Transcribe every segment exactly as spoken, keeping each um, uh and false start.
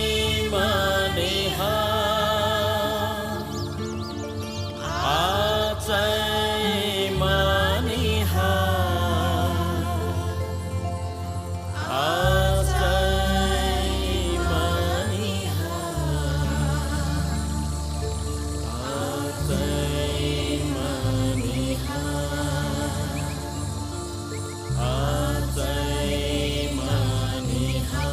Achaimani ha, achaimani ha, achaimani ha, achaimani ha. Achaimani ha,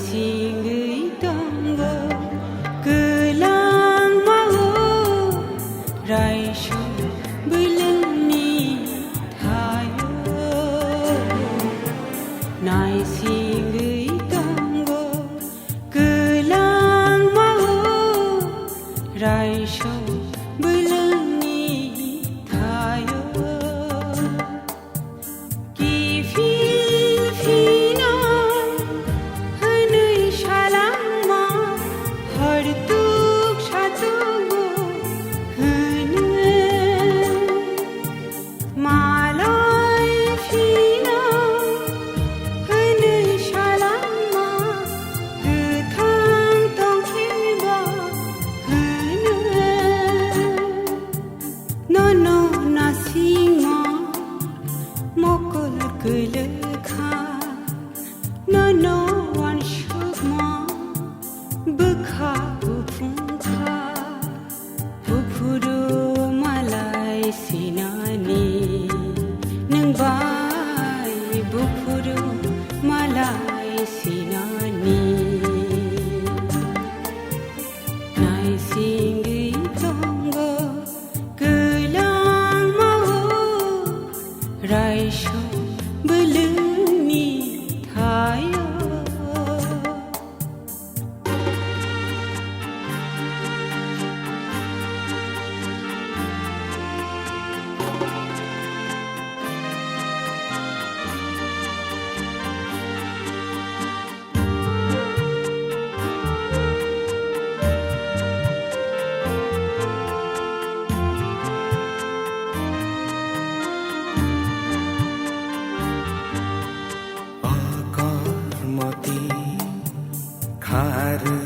Singwi tongo kwlangma o raisok bwlwngni thaio. Naisingwi tongo kwlangma o raisok bwlwngni thaio. Kiphil phino hwnwi salangma hortuk satugo hwno. Malai phino hwnwi salangma kwthang tongkhiba hwno. Nono nasingma mokol kwlwkha, nono wansukma bwkha buphungkha. Buphuru malai sinani, nwng bai buphuru malai sinani. Naisingwi tongo kwlangma o raisok bwlwngni thaio. Okormoti kharwi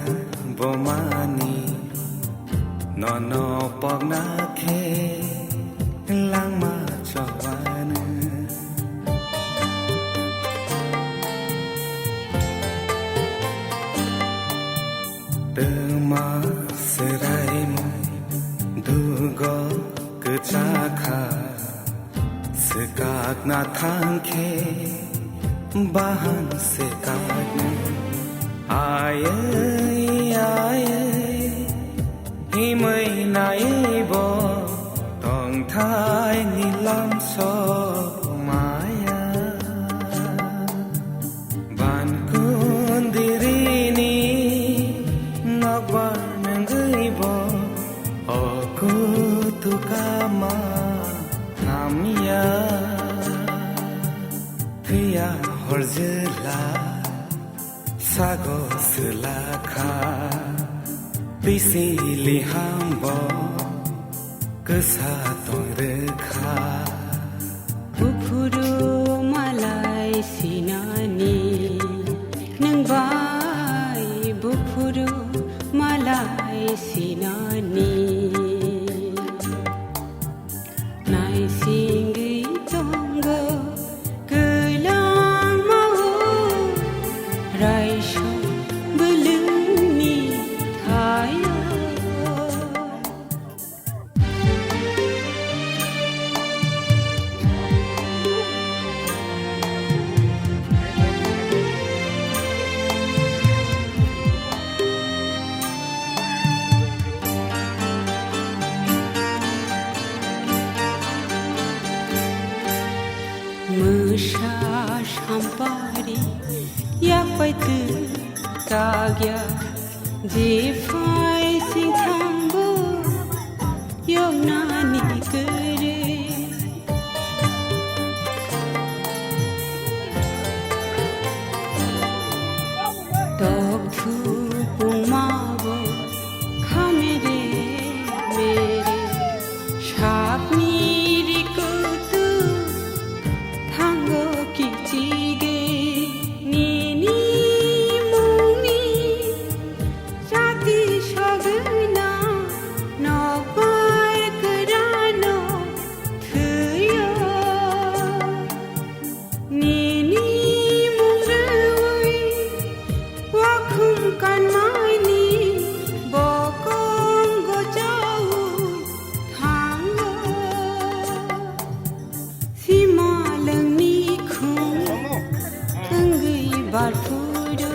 bomani nono pokna khe langma chobani. Twma swraimung dugo kwchakha, swkakna thangkhe bahan swkakna. Ayai, ayai, himwi naibo tongthai ni lamso maya. Ban kundirini nokbar nangwi bo o kutukama hamya. Thwiya horjwla sago swlakha, twisili hambo kwsa tongrwkha. Buphuru malai sinani, nwng bai buphuru malai sinani. Naisingwi tongo kwlangma o raisok bwlwngni thaio. Mwsa sampari yapai twi kagya, jephai singthambo yoknani kwrwi. Tokthupungmabo khamere mere, sapni rikutu thango kichige. Nini mungni chati sogwino nokbar kwrwino thwiyo. Nini mung rwui wakhum kanmaini bokong gochao thango. Simalwngni khum khwngwi barphuru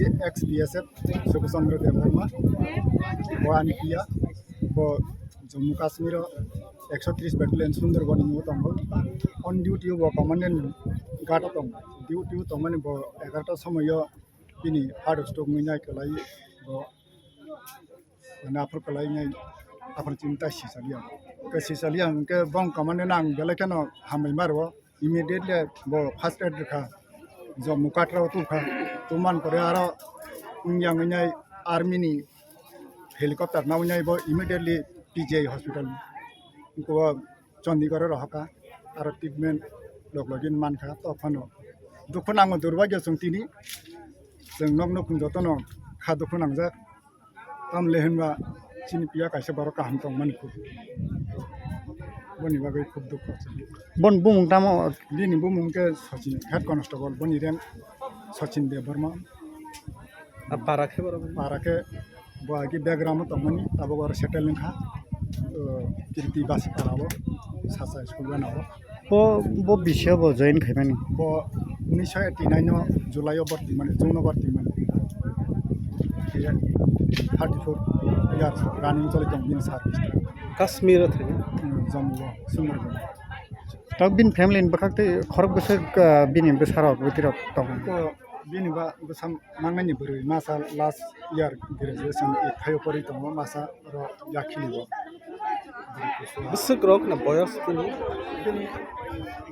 Ex B S F Subhash Chandra Debbarma, bo ani P R, bo Jammu Kashmir o ekso tris Battalion Sundarban ni tongo. On duty o bo Commandant Guard o tongo. Duty o tongmani bo egarota somoio bini heart stroke wngwi nai kwlai bo. Mane aphuru kwlai nai aphuru chini tai sisaliya. Ke sisaliya hwnkhe bong kamani nang belai kheno hambai maro. Immediately bo first aid rwkha. Jammu Katra o tukha. Tuman pore aro wngya wngwi nai army ni helicopter na wngwi nai bo immediately P G I hospital. Ko Chandigarh o rohorkha, aro treatment log login mankha, tophano dukhu nango, durbagyo chwng tini, chwng nok nukhung jotono kha dukhu nangjak, tamle hinba chini piya kaisa borok kaham tongmani khub, boni bagwi khub dukhu. Bon bumung tamo? Bini bumung khe Sachin, head constable, boni rank Sachin Debbarma. A para khe borok? Para khe bo agi background o tongmani, tabuk oro settle wngkha. O, Kirti Basi para o, Sacha school gana o. Bo, bo bisi o bo join khaimani? Bo unisho eighty nine o July o borti mani, June o borti mani. Thirty four years running choli tong bini service. Kashmir o thani? Hmm, Jammu o, Sundarban. Tok bini family ni bwkhak tei khorok bwswk, ah, bini bwsarok bwtwirok tongo? Ko bini ba bwsa mangnani bwrwi masa last year graduation thaio pori tongo, masa oro yakhini bo. Bwswk rok na boyos tini? Bini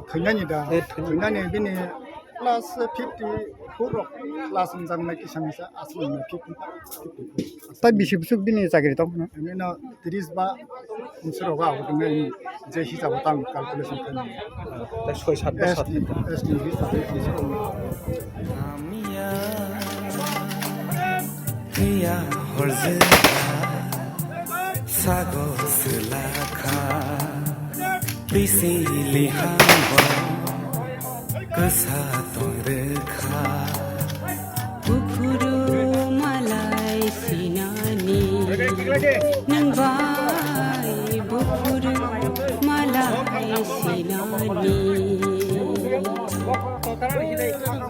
thwinani da, eh, thwinani. Thwinani bini plus fifty four rok plus wngjaknai kisa misa aswk wngmani fifty, fifty four. Tai bisi bwswk bini chakri tong phano? Bini no tris ba unsuro ba abo tongnai, je hisabo tang calculation khainai. Tai soi sat ba sat. S T, S T hisabe tris. Hiya horjwkha, sago swlakha, bisi lihango kwsa tongrwkha. Bukhuru malai sinani.